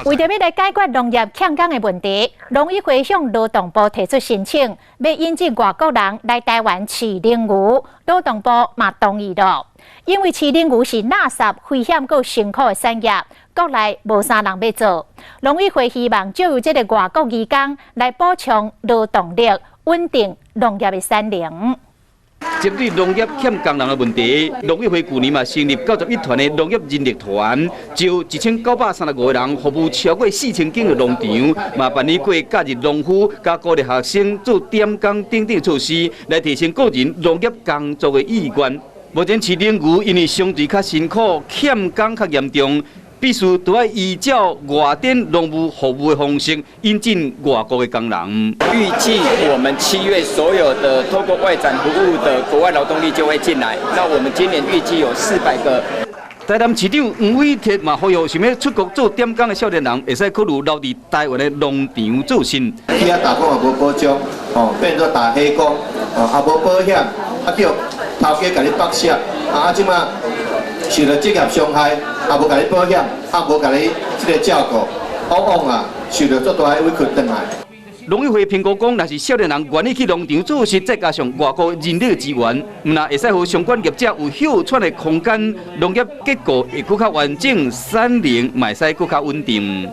為著欲來解決農業欠工的問題，農委會向勞動部提出申請，欲引進外國人來台灣飼奶牛，勞動部嘛同意囉。因為飼奶牛是垃圾、危險閣辛苦的產業，國內無啥人欲做。農委會希望藉由這个外國移工來補充勞動力，穩定農業的產能。針對農業欠工人的問題，農委會舊年嘛成立91團的農業人力團，招1935個人服務超過4000間的農場，嘛辦理過假日農夫佮鼓勵學生做點工等等措施，來提升個人農業工作的意願。目前飼奶牛因為相對較辛苦，欠工較嚴重，必須都愛依照外展農務服務的方式引進外國的工人。預計我們7月所有的透過外展服務的國外勞動力就會進來。那我們今年預計有400個。台南市長黃偉哲嘛呼籲想欲出國做點工的少年人，會使考慮留佇台灣的農場做事。去遐打工也無保障，哦，變做打黑工，哦，也無保險，啊叫頭家共你剝削，啊這馬受著職業傷害，也無共你保險，也無共你這个照顧，往往啊受著足大的委屈轉來。農委會評估講，若是少年人願意去農場做事，再加上外國人力資源，毋但會使予相關業者有歇喘的空間，農業結構會閣較完整，產能嘛會使閣較穩定。